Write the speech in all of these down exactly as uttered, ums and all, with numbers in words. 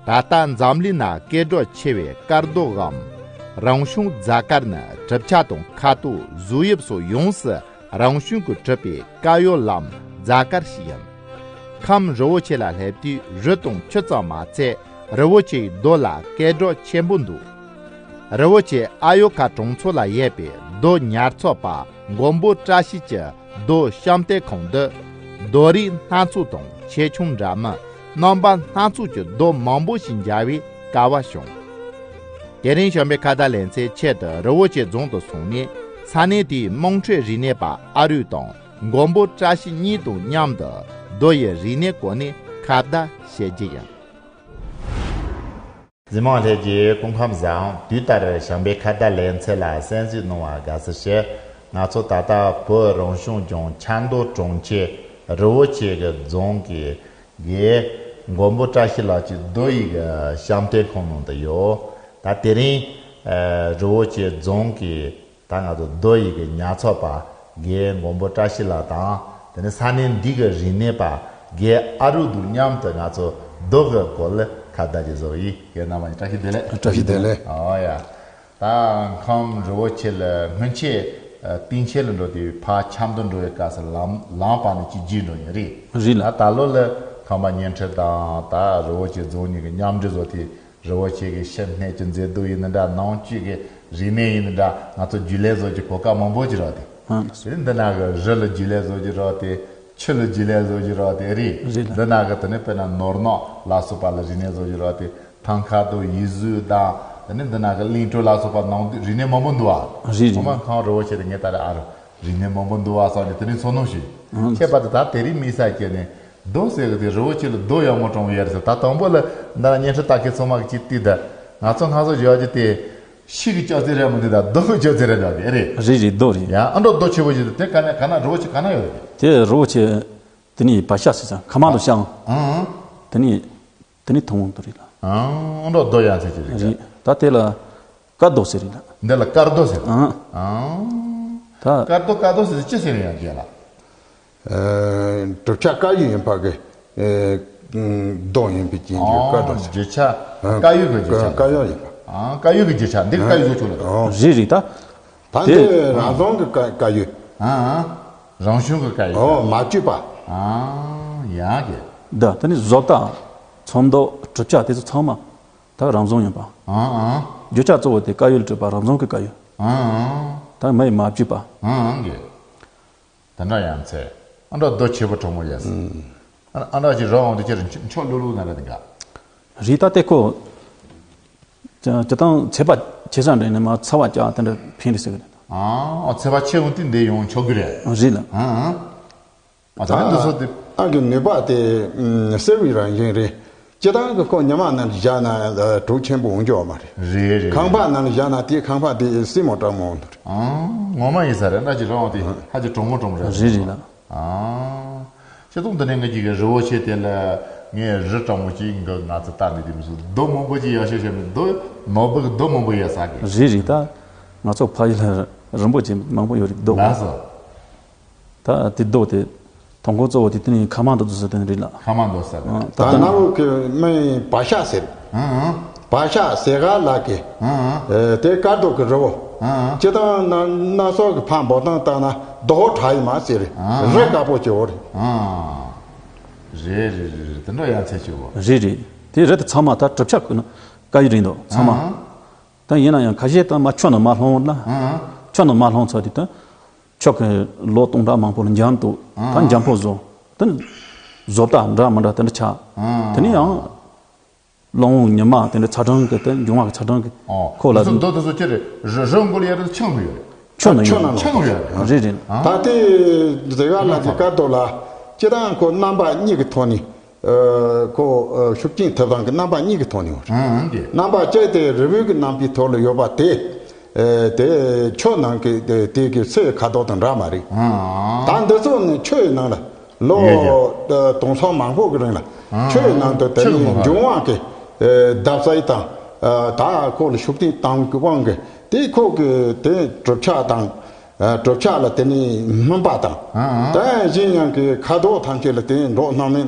ད་ལྟ་འཛམ་གླིང་ན་སྐད་གྲགས་ཆེ་བའི་དཀར་རྡོའམ་རང་བྱུང་རྫ་དཀར་ནི་གྲུབ་ཆ་དང་ཁ་དོག་བཟོ་དབྱིབས་སོགས་ཡོངས་སུ་རང་བྱུང་གིས་གྲུབ་པའི་དཀར་ཡོལ་ལམ་རྫ་དཀར་ཞིག་ཡིན། ཁམས་རི་བོ་ཆེ་ལ་སླེབས་དུས་རི་དང་ཆུ་ཙམ་མ་ཚད་རི་བོ་ཆེའི་རྡོ་ལ་སྐད་གྲགས་ཆེན་པོ་འདུག་རི་བོ་ཆེ་ཨ་ཡོ་ཁ་གྲོང་ཚོ་ལ་ཡོད་པའི་རྡོ་ཉར་ཚགས་པ་མགོན་པོ་བཀྲ་ཤིས་ཀྱི་རྡོ་བཤམས་སྟོན་ཁང་འདི་རྡོ་རིགས་སྣ་ཚོགས་དང་ཆེ་ཆུང་འདྲ་མིན་རྣམ་པ་སྣ་ཚོགས་ཀྱི་རྡོ་མང་པོ་ཞིག་མཇལ་བའི་སྐལ་བ་བྱུང་། དེ་རིང་བྱམས་པའི་ཁ་བརྡ་ལེ་ཚན་ཆེད་དུ་རི་བོ་ཆེ་རྫོང་དུ་སོང་ནས་ས་གནས་དེའི་དམངས་ཁྲོད་རིག་གནས་པ་ཨ་རུས་དང་མགོན་པོ་བཀྲ་ཤིས་གཉིས་དང་མཉམ་དུ་རྡོ་ཡི་རིག་གནས་སྐོར་ནས་ཁ་བརྡ་བྱེད་རྒྱུ་ཡིན། གཟིགས་མོ་ལྷན་རྒྱས་སྐུ་ཁམས་བཟང་། དུས་ལྟར་བྱམས་པའི་ཁ་བརྡ་ལེ་ཚན་ལ་གསན་གཟིགས་གནང་བར་དགའ་བསུ་ཞུ། ང་ཚོ་ད་ལྟ་བོད་རང་སྐྱོང་ལྗོངས་ཆབ་མདོ་གྲོང་ཁྱེར་རི་བོ་ཆེ་གི་རྫོང་གི་དགེ་མགོན་པོ་བཀྲ་ཤིས་ལགས་ཀྱི་རྡོ་ཡི་གི་བཤམས་སྟོན་ཁང་ནང་དུ་ཡོད། ད་དེ་རིང་ཨ་རི་བོ་ཆེ་རྫོང་གི་ད་ང་ཚོ་རྡོ་ཡི་གི་ཉར་ཚགས་པ་དགེ་མགོན་པོ་བཀྲ་ཤིས་ལགས་དང་དེ་ནས་ས་གནས་འདི་གི་རིག་གནས་པ་དགེ་ཨ་རུ་དང་མཉམ་དུ་ང་ཚོ་རྡོ་གི་སྐོར་ལ་ཁ་བརྡ་ཅིག་བཟོ་གི་ཡིན། རྒན་རྣམ་པ་བཀྲ་ཤིས་བདེ་ལེགས། བཀྲ་ཤིས་བདེ་ལེགས། ཨོ་ཡ། ད་ཁམས་རི་བོ་ཆེ་ལ་སྔོན་ཆད་ཨ་གཏིང་ཆེན་ལ་འགྲོ་དུས་ཕར་ཆབ་མདོ་འགྲོ་བའི་སྐབས་སུ་ལམ་ལམ་བར་ནས་ཅིག་བརྒྱུད་འགྲོ་ཡིན་རེད། རེད་ལ། ད་ད་ལོ་ལ་ཁམས་པ་བརྙན་འཕྲིན་དང་ད་རི་བོ་ཆེ་རྫོང་གཉིས་ཀྱི་མཉམ་འབྲེལ་བཟོ་དུས། རི་བོ་ཆེ་གི་ཤིང་སྣེ་གི་མཛེས་སྡུག་ཡིན་ན་འདྲ། ནང་བཅུད་ཀྱི་རིག་གནས་ཡིན་ན་འདྲ། ང་ཚོ་རྒྱུས་ལོན་བཟོ་རྒྱུ་གོ་སྐབས་མང་པོ་ཅིག་རག་སྟེ། ཨང་། དེ་འདི་ན་གི་རི་ལ་རྒྱུས་ལོན་བཟོ་རྒྱུ་རག་སྟེ། ཆུ་ལ་རྒྱུས་ལོན་བཟོ་རྒྱུ་རག་སྟེ་རེད། རེད་ལ། འདི་ན་གི་དེ་ནས་དཔེར་ན་ནོར་གནག་ལ་སོགས་པ་ལ་རིག་གནས་བཟོ་རྒྱུ་རག་སྟེ། ཐང་ཁ་དང་ཡིག་གཟུགས་དང་དེ་ནས་འདི་ན་གི་གླིང་བྲོ་ལ་སོགས་པ་ནང་དུ་རིག་གནས་མང་པོ་འདུག་ཨ། རེད་རེད། ངོ་མ་ཁམས་རི་བོ་ཆེ་དེ་ངས་ད་རེ་ཨ་རུ། རིག་གནས་མང་པོ་འདུག་བ་བསམ་ནས་དེ་རིང་ཚོར་སྣང་ཞིག་ཨང་། ཁྱད་པར་དུ་ད་དེ་རིང་དམིགས་བསལ་བྱས་ནས་རྡོ་ཟེར་གི་དེ་རི་བོ་ཆེ་ལ་རྡོ་ཡག་མོ་དྲངས་ཡོད་རེད་ཟེར། ད་དང་པོ་ལ་འདི་ལ་བརྙན་འཕྲིན་ལྟ་མཁན་ཚང་མ་གི་ཅིག་བལྟས་ད། ང་ཚོ་སྔ་སོ་བརྗོད་ཀྱི་དེ་ཤིང་གི་ལྕགས་རྩེ་རེད་མོ། འདི་ད་རྡོ་གི་ལྕགས་རྩེ་རེད་འདྲ་གི་རེད། རེད་རེད། རྡོ་རེད། ཡང་ཨ་འདྲ་རྡོ་ཆེ་པོ་ཞིག་དེ་ག་ནས་ག་ན་རི་བོ་ཆེ་ག་ན་ཡོད་རེད། དེ་རི་བོ་ཆེ་དེ་ནི་བ་ཤ་ཟེར་ཙང་ཁ་མ་དུ་ཤང་། ཨང་། དེ་ནི། དེ་ནི་ཐུང་ཐུང་དུ་རེད་ལ། ཨང་། འོ་འདྲ་རྡོ་ཡང་ཚེ་ཅི་རེད། རེད། ད་དེ་ལ་དཀར་རྡོ་ཟེར་རེད་ལ། འདི་ལ་དཀར་རྡོ་ཟེར། ཨང་། ཨང་། ད་དཀར་རྡོ་དཀར་རྡོ་ཟེར་ཅི་ཟེར་ཡང་རྒྱལ་ལ། ཨ། གྲུབ་ཆ་དཀར་ཡོལ་ཡིན་པ་གི་ཨེ་རྡོ་ཡིན་པའི་རྐྱེན་གྱིས་དཀར་རྡོ་ཟེར། རྒྱུ་ཆ་ཨ་དཀར་ཡོལ་གི་རྒྱུ་ཆ། དཀར་ཡོལ་ཡིན་པ། ཨང་། དཀར་ཡོལ་གི་རྒྱུ་ཆ་འདི་དཀར་ཡོལ་བཟོ་ཆོག་ལ། ཨང་། རེད་རེད་ད། རེད་རེད། ད་དེ་དེ་རང་བྱུང་གི་དཀར་དཀར་ཡོལ། ཨང་། རང་བྱུང་གི་དཀར་ཡོལ། ཨོ་མ་བཅོས་པ། ཨང་། ཡང་གི། འདི་དེ་ནི་བཟོ་ལྟ། ཚོན་མདོག་གྲུབ་ཆ་དེ་ཚོ་ཚང་མ་ད་རང་བྱུང་ཡིན་པ། ཨང་ཨང་། རྒྱུ་ཆ་གཙོ་བོ་དེ་དཀར་ཡོལ་གྲུབ་པ་རང་བྱུང་གི་དཀར་ཡོལ། ཨང་ཨང་། ད་མ་ཡི་མ་བཅོས་པ། ཨང་ཨང་གི། དེ་འདྲ་ཡང་ཚེ། ཨ་འདྲ་རྡོ་ཆེ་པོ་གྲོང་མོ་ཡས། ཨ་ཨ་འདྲ་ཅིག་རོ་འོང་དུ་ཁྱེར་མཆོག་ལུ་ལུ་ན་ར་དེ་འགའ། རི་ད་དེ་ཁོ། ཅ་ཅ་དང་ཚད་པ་ཆེ་ས་འདྲ་ནས་མ་ཚ་བ་ཅག་དེ་འདྲ་ཕན་རེད་ཟེར་གི་རེད། ཨ་ཨ་ཚད་པ་ཆེ་འོང་དུས་འདི་ཡོང་ཆོག་གི་རེད། རེད་ལ། ཨ་ཨ། ཨ་ད་འདི་ཚོ་དེ། ཨ་གི་ནུས་པ་དེ་ཨུམ་གསེར་བའི་རང་བཞིན་རེད། སྤྱིར་བཏང་གི་ཁོ་ཉི་མ་ནང་བཞག་ན་ཨ་གྲོགས་ཆེན་པོ་འོང་རྒྱུ་མ་རེད། རེད་རེད། ཁང་པ་ནང་བཞག་ན་དེའི་ཁང་པ་དེ་སྲིན་མོ་གྲང་མོ་འོང་དུ་རེད། ཨང་། ངོ་མ་ཡིན་ས་རེད། ན་ཅི་རང་དེ་ཧ་ཅི་གྲང་མོ་གྲང་མོ་རེད། རེད་རེད་ལ། ཨང་། ཁྱེད་ཚོ་འདི་ནས་ངེད་ཀྱི་རི་བོ་ཆེ་དེ་ལ་ངས་རི་གྲང་མོ་ཅིག་འགི་ང་ཚོ་ལྟ་ནས་དེ་མི་སྲིད་རྡོ་མང་པོ་ཅིག་ཡག་ཤོས་བཤད་མི་རྡོ་ནོར་བུ་གི་རྡོ་མང་པོ་ཡོད་ས་གི། རེད་རེད་ད། ང་ཚོ་ཕ་ཡུལ་ལ་རིན་པོ་ཆེ་མང་པོ་ཡོད་རེད་རྡོ། ལགས་སོ། ད་དེ་རྡོ་དེ་དང་པོ་གཙོ་བོ་དེ་དེ་ནི་ཁ་མ་འདོ་ཟེར་དེ་ནི་རེད་ལ། ཁ་མ་འདོ་ཟེར། ཨ་ད་ད་ད་ན་ལུ་གི་མིང་བ་ཤ་ཟེར། ཨང་ཨང་། བ་ཤ་ཟེར་ག་ལ་གི། ཨང་ཨང་། ཨེ་དེ་དཀར་རྡོ་གི་རི་བོ། ཨང་ཨང་། སྤྱིར་བཏང་ན་སྣ་ཚོགས་ཀྱི་ཕ་འབོར་དང་བཏང་ན་རྡོ་བྲག་ཡིན་མ་ཟེར་རེད། ཨང་ཨང་། རི་དཀར་པོ་ཅིག་འོ་རེད། ཨང་། རེད་རེད་རེད་རེད། དེ་འདྲ་ཡང་ཚེ་ཆེ་བོ། རེད་རེད། དེ་རི་དེ་ཚང་མ་ད་གྲུབ་ཆ་ཀུན་དཀར་ཡོལ་རེད་འདུག་ཚང་མ། ཨང་ཨང་། ད་ཡིན་ན་ཡང་ཁ་ཤས་ད་མ་ཆུ་ནང་མ་ལྷུང་ན། ཨང་ཨང་། ཆུ་ནང་མ་ལྷུང་ཚར་དུས་ད། ཆུ་གི་ལོ་སྟོང་ཕྲག་མང་པོ་ལ་འགྱམ་འདུག་ཨང་། ད་འགྱམ་པོ་བཟོ། ད་བཟོ་ལྟ་འདྲ་མི་འདྲ་དེ་འདྲ་ཆགས། ཨང་། དེ་ནས་ཡང་། ལོང་ཉི་མ་དེ་འདྲ་ཚ་གྲང་གི་དེ་འབྱུང་བ་གི་ཚ་གྲང་གི་ཨོ་ཁོ་ལ། དེ་ཚོ་མདོ་དེ་ཚོ་ཅི་རེད། རི་རི་མགོ་ལ་ཡ་རེད། ཆང་མི་ཡོད་རེད། ཆུ་ནང་ཆུ་ཡོད། ནང་ཆུ་ནང་ཡོད་རེད། རེད་རེད། ཨང་། ད་ལྟའི་ཟེར་ག་ལ་གི་དཀར་རྡོ་ལ་སྤྱིར་བཏང་ཁོ་རྣམ་པ་གཉིས་ཀྱི་ཐོག་ནས། ཨ་ཁོ་ཨ་ཤུགས་རྐྱེན་ཐེབས་སྟངས་ཀྱི་རྣམ་པ་གཉིས་ཀྱི་ཐོག་ནས་ཡོད་རེད། ཨང་། རྣམ་པ་གཅིག་དེ་རི་བོའི་གི་རྣམ་པའི་ཐོག་ལ་ཡོད་པ་དེ། ཨེ་དེ་ཆུ་ནང་གི་དེ་དེ་གི་སའི་ཁ་དོག་དང་འདྲ་མ་རེད། ཨང་། ད་འདི་ཚོ་ནི་ཆུ་ཡི་ནང་ལ་ལོ་ཡོད་ཡོད། ཨ་དུང་སང་མང་པོ་གི་རིང་ལ་ཨང་། ཆུ་ཡི་ནང་དུ་དེ་ཆུ་གི་ནི་མོ་ཧ་འབྱུང་བ་གི་ཨེ་བརྡབ་གསིག་དང་ཨ་ད་ཁོ་ལ་ཤུགས་རྐྱེན་བཏང་གི་དབང་གིས་དེ་ཁོ་གི་དེ་གྲུབ་ཆ་དང་། ཨ་གྲུབ་ཆ་ལ་དེ་ནི་སྨིན་པ་དང་། ཨང་ཨང་། དེ་བཞིན་ཡང་གི་ཁ་དོག་ཐམས་ཅད་ལ་དེ་འགྲོ་སྣང་མེད་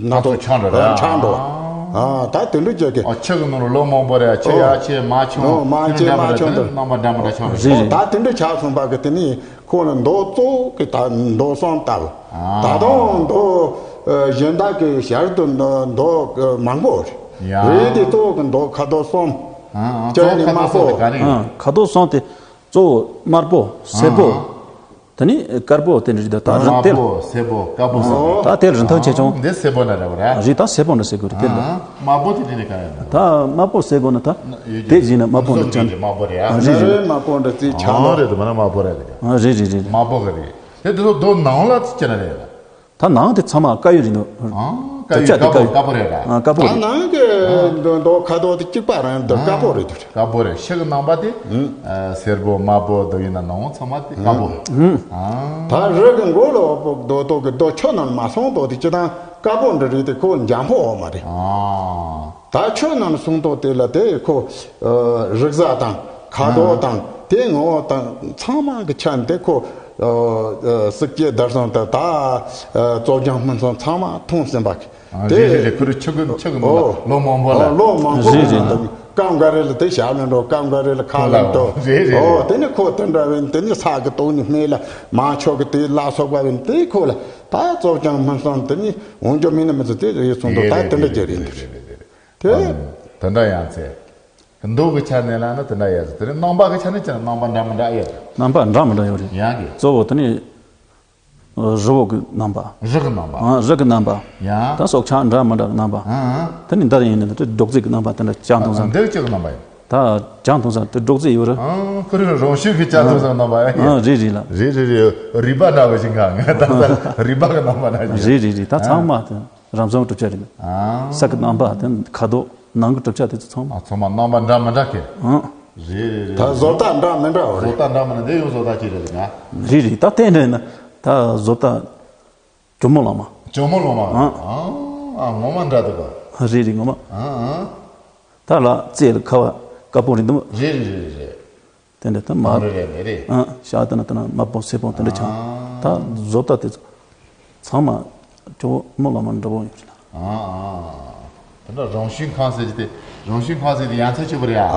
སྣ་ཚོགས་ཆགས་འགྲོ་རེད། ཆགས་འགྲོ། ཨང་ ཨ་ད་དེ་འདྲ་བྱས་ཀྱི། ཨ་ཆུ་གི་ནང་ལ་ལོ་མང་པོ་རེད། ཆུ་ཡ་ཆེ་མ་ཆུང་། ཨོ་མ་ཆེ་མ་ཆུང་དེ་རྣམ་པ་འདྲ་མི་འདྲ་ཆགས་རེད། རེད། ད་དེ་འདྲ་ཆགས་སོང་བ་གི་དེ་ནི་ཁོ་ལ་མདོ་གཙོ་བོ་གི་ད་མདོ་གསུམ་ལྟ་བུ། ད་དུང་མདོ་གཞན་དག་གི་ཞར་དུ་མདོ་མང་པོ་རེད། རེད་དེ་གཙོ་བོ་གི་མདོ་ཁ་དོག་གསུམ། ཨ་ཨ་ཅན་ནི་དམར་པོ། ཁ་དོག་གསུམ་དེ་གཙོ་བོ་དམར་པོ་སེར་པོ། དེ་ནི་དཀར་པོ་དེ་འདྲ་རེད། ད་རིན་དེ་དམར་པོ་སེར་པོ་དཀར་པོ་སོགས། ད་དེ་རིན་ཐང་ཆེ་ཆུང་། འདི་སེར་པོ་འདྲ་རེད་པ་རེད། རེད། ད་སེར་པོ་འདྲ་ཟེར་དགོས་རེད་དེ་ལ། དམར་པོ་དེ་དེ་ནི་ག་རེ་རེད། ད་དམར་པོ་ཟེར་དགོས་ན་ད་དེ་བཞིན་ན་དམར་པོ་འདྲ་ཅན། དམར་པོ་རེད་ཨ། རེད་རེད། དམར་པོ་འདྲ་རྩིས་ཆགས་ལ། རེད་དུ་མ་ན་དམར་པོ་རེད་དེ། རེད་རེད་རེད། དམར་པོ་ག་རེད། དེ་དེ་ཚོ་རྡོ་ནང་ལ་ཅི་ན་རེད། ད་ནང་དེ་ཚང་མ་དཀར་ཡོལ་རེད་འདུག་ཨང་། དཀར་ཡོལ་དཀར་པོ་དཀར་པོ་རེད་ར། ཨ་དཀར་པོ་རེད། ནང་གི་མདོ་ཁ་དོག་དེ་གཅིག་པ་རང་འདུག་དཀར་པོ་རེད་འདུག་དཀར་པོ་རེད། ཕྱི་གི་རྣམ་པ་དེ་ཨ་སེར་པོ་དམར་པོ་འདུག་ཡིན་ན་ནང་ཚང་མ་དེ་དཀར་པོ། ཨང་། ད་རི་གི་མགོ་ལ་འོག་པོ་རྡོ་ཏོ་གི་རྡོ་ཆུ་ནང་མ་སོང་དོ་དེ་ཅི་དང་དཀར་པོ་འདྲ་རེད་དེ་ཁོ་འཇམ་པོ་འོག་མ་རེད། ཨང་། ད་ཆོས་རྣམས་གསུང་ཐོག་དེ་ལ་དེ་ཁོ་རིག་གསར་དང་ཁ་དོག་དང་དེ་ངོ་བོ་དང་ཚང་མ་གི་ཆ་ནས་དེ་ཁོ་སྲིད་སྐྱེ་བརྡར་གསུམ་དང་ད་རྩོད་བྱང་སྨིན་གསུམ་ཚང་མ་མཐོང་ཟིན་པ་གི། དེ་རེད་རེད། ཁོ་རེ་ཆུ་གི་ཆུ་གི་ནང་ལ་ལོ་མང་པོ་ལ། ལོ་མང་པོ་རེད་རེད། སྐབས་འགའ་རེ་ལ་དེ་ཞབས་ལ་འགྲོ། སྐབས་འགའ་རེ་ལ་ཁ་ལ་འགྲོ། རེད་རེད། ཨོ་དེ་ནི་ཁོ་དེ་འདྲ་བས་དེ་ནི་ས་གི་དོག་ནི་སྨད་ལ་མ་ཆོག་གི་དེ་ལ་སོགས་པ་བས་དེ་ཁོ་ལ་ད་རྩོད་བྱང་སྨིན་གསུམ་དེ་ནི་འོང་རྒྱུ་མིན་ནི་མི་ཚོ་དེ་རེད་གསུང་དོ། ད་དེ་འདྲ་ཅིག་རེད་འདུག་དེ་དེ་འདྲ་ཡང་ཚེ། མདོ་གི་ཆ་ནས་ལ་ནི་དེ་འདྲ་ཡོད་ཟེར། དེ་ནི་རྣམ་པ་གི་ཆ་ནས་ཀྱང་རྣམ་པ་འདྲ་མི་འདྲ་ཡོད། རྣམ་པ་འདྲ་མི་འདྲ་ཡོད་རེད། ཡང་གི། གཙོ་བོ་དེ་ནི་རི་བོ་གི་རྣམ་པ། རི་གི་རྣམ་པ། ཨ་རི་གི་རྣམ་པ། ཡང་། ད་སྲོག་ཆགས་འདྲ་མི་འདྲ་གི་རྣམ་པ། ཨ་ཨ། དེ་ནི་འདི་ཡིན་ནི་དེ་སྒྲོག་ཙེ་གི་རྣམ་པ་དེ་འདྲ་ཅང་མཐོང་ས། འདི་ཅི་གི་རྣམ་པ་ཡིན། ད་ཅང་མཐོང་ས་དེ་སྒྲོག་ཙེ་ཡོད་རེད། ཨ་ཁོ་རང་རང་ཤུགས་ཀྱིས་ཅང་མཐོང་ས་རྣམ་པ་ཡིན། ཨ་རེད་རེད་ལ། རེད་རེད་རེད། རུས་པ་འདྲ་བ་ཞིག་ག་ང་ད་ས་རུས་པ་གི་རྣམ་པ་འདྲ་ཞིག་རེད་རེད་རེད། ད་ཚང་མ་དེ། རང་བྱུང་གྲུབ་ཆ་རེད། ཨ། ས་གི་རྣམ་པ་དང་ཁ་དོག་ནང་གི་གྲུབ་ཆ་དེ་ཚོ་ཚང་མ། ཨ་ཚང་མ་རྣམ་པ་འདྲ་མི་འདྲ་གི། ཨང་། རེད་རེད་རེད། ད་བཟོ་ལྟ་འདྲ་མི་འདྲ་བ་རེད། བཟོ་ལྟ་འདྲ་མི་འདྲ། འདི་ཡང་བཟོ་ལྟ་གཅིག་རེད་ང་། རེད་རེད། ད་བསྟན་རེད་ན་ད་བཟོ་ལྟ་ཇོ་མོ་གླང་མ། ཇོ་མོ་གླང་མ། ཨང་། ཨ་ངོ་མ་འདྲ་འདུག་ག། རེད་རེད་ངོ་མ། ཨང་ཨང་། ད་ལ་རྩེ་ལ་ཁ་བ་དཀར་པོ་རེད་འདུག་རེད་རེད་རེད་རེད། དེ་འདྲ་ད་མ། དེ་འདྲ་རེད་རེད། ཨ་ཤ་དེ་ན་དེ་ན་དམར་པོ་སེར་པོ་དེ་འདྲ་ཆགས། ཨ། ད་བཟོ་ལྟ་དེ་ཚོ་ཚང་མ་ཇོ་མོ་གླང་མ་འདྲ་པོ་ཡོད་རེད་ལ། ཨ་ཨ། དེ་འདྲ་རང་བྱུང་ཁམས་ཟེར་གྱི་དེ་རང་བྱུང་ཁམས་ཟེར་དེ་ཡ་མཚན་ཆེ་པོ་རེད་ཨ། ཨ།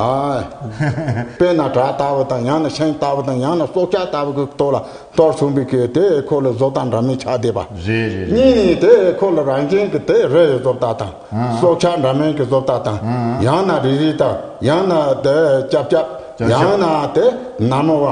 དཔེར་ན་བྲག་ལྟ་བུ་དང་ཡང་ན་ཤིང་ལྟ་བུ་དང་ཡང་ན་སྲོག་ཆགས་ལྟ་བུ་གི་ཐོག་ལ་གཏོར་སོང་བའི་གི་དེ་ཁོ་ལ་བཟོ་ལྟ་འདྲ་མིན་ཆགས་བསྡད་པ། རེད་རེད་རེད། གཉིས་ནི་དེ་ཁོ་ལ་རང་བཞིན་གི་དེ་རི་ཡི་བཟོ་ལྟ་དང་། ཨ། སྲོག་ཆགས་འདྲ་མིན་གྱི་བཟོ་ལྟ་དང་། ཨ། ཡང་ན་རི་རི་དང་ཡང་ན་དེ་ལྕགས་ལྕགས། ལྕགས་ལྕགས། ཡང་ན་དེ་ནར་མོ་བ།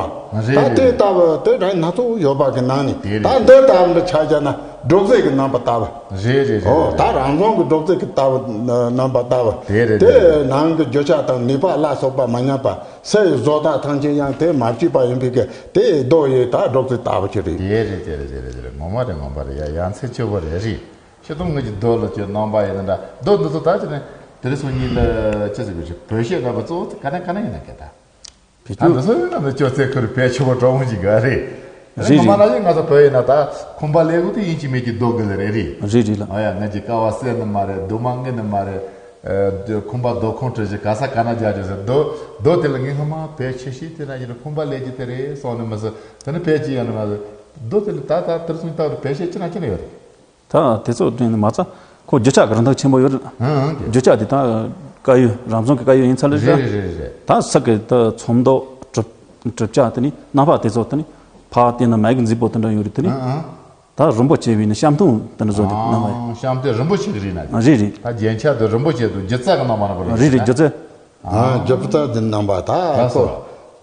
རེད་ད་རེད་དེ་རེད། ལྟ་བུ་དེ་རང་སྣ་ཚོགས་ཡོད་པ་གི་ནང་ནས་དེ་རེད། ད་འདི་ལྟ་བུ་འདི་ཆ་བཞག་ན་སྒྲོག་ཙེ་གི་རྣམ་པ་ལྟ་བུ། རེད་རེད་རེད། ཨོ་རེད་ད་རེད། རང་བྱུང་གི་སྒྲོག་ཙེ་གི་ལྟ་བུ་རྣམ་པ་ལྟ་བུ། དེ་རེད་དེ་རེད། ནང་གི་རྒྱུ་ཆ་དང་ནུས་པ་ལ་སོགས་པ་མ་ཉམས་པ་སའི་བཟོ་ལྟ་ཐམས་ཅད་ཡང་དེ་མ་བཅོས་པ་ཡིན་པའི་གི་དེ་རྡོ་ཡི་ད་སྒྲོག་ཙེ་ལྟ་བུ་ཅིག་རེད། དེ་རེད་དེ་རེད་དེ་རེད་དེ་རེད། ངོ་མ་རེད་ངོ་མ་རེད་ཡ། ཡ་མཚན་ཆེ་བོ་རེད་རེད། ཁྱེད་རང་ངོས་ཀྱི་རྡོ་ལ་ཁྱོད་རྣམ་པ་ཡིན་ན་འདྲ། རྡོ་འདི་ཚོ་ད་ཅི་ནས་དེ་རིང་སང་ཉིན་ལ་ཅི་ཟེར་དགོས་ཤེས། བོད་གཞས་འདྲ་པོ་གཙོ་བོ་ག་ནས་ག་ནས་ཡིན་ན་སྐད་ད། བེད་ད་སྤྱོད། འདི་ཚོ་ཡིན་ན་འདི་སྤྱོད་ཚེ་ཁུར་བེད་ཆུ་བོ་གྲོགས་མོ་ཅིག་ག་རེད། རེད་ངོ་མ་རེད། ན་ཡིན་ང་ཚོ་བོད་ཡིན་ན་ད་ཁང་པ་ལས་གོ་དེ་ཡིན་གཅིག་མིན་གཅིག་རྡོ་དགོས་ལ་རེད་རེད། རེད་རེད་ལ། ཨ་ཡ་ང་ཅིག་ཀ་བ་བསད་ནི་མ་རེད། རྡོ་མ་རྔུལ་ནི་མ་རེད། ཨ་ཁང་པ་རྡོ་ཁང་བྲིས་ཤིག་ག་ས་ག་ན་རྒྱག་རྒྱུ་ཟེར། རྡོ་རྡོ་དེ་ལ་ངས་སྔོན་མ་བེད་ཆུ་ཤིག་དེ་ན་ཡིན་ན་ཁང་པ་ལས་ཀྱི་དེ་རེད་སོང་ནི་མི་ཟེར། དེ་ནི་བེད་ཀྱི་ཡང་ནི་མ་ཟེར། རྡོ་དེ་ལ་ད་ད་དེར་སོང་ད་བེད་ཤེད་ཅི་ན་ཅི་ན་ཡོད་རེད། ད་དེ་ཚོ་དྲན་ནས་མ་ཚ་ཁོ་རྒྱུ་ཆ་གི་རིན་ཐང་ཆེན་པོ་ཡོད་རེད། ཧང་ཧང་གི། རྒྱུ་ཆ་དེ་ད་དཀར་ཡོལ་རང་བྱུང་གི་དཀར་ཡོལ་ཡིན་ཚར་ལ་རེད་རེད་རེད་རེད། ད་ས་གི་ད་ཚོན་མདོག་གྲུབ་གྲུབ་ཆ་དེ་ནི་རྣམ་པ་དེ་ཚོ་དེ་ནི་ཕ་དེ་ན་མ་གི་མཛེས་པོ་དེ་འདྲ་ཡོད་རེད། དེ་ནི་ཧང་ཧང་། ད་རིན་པོ་ཆེ་བས་ནི་བཤམས་སྟོང་དེ་འདྲ་བཟོ་དེ་རྣམ་པ་ཡོད། ཨང་། བཤམས་སྟོང་རིན་པོ་ཆེ་གི་རེད་ན། རེད་རེད། ད་རྒྱན་ཆ་དེ་རིན་པོ་ཆེ་དང་སྒྱུ་རྩལ་གི་རྣམ་པ་རིན་པོ་རེད། རེད་རེད་སྒྱུ་རྩལ། ཨ་སྒྱུ་རྩལ་དེ་རྣམ་པ་ད་ལགས་སོ། ཁོ་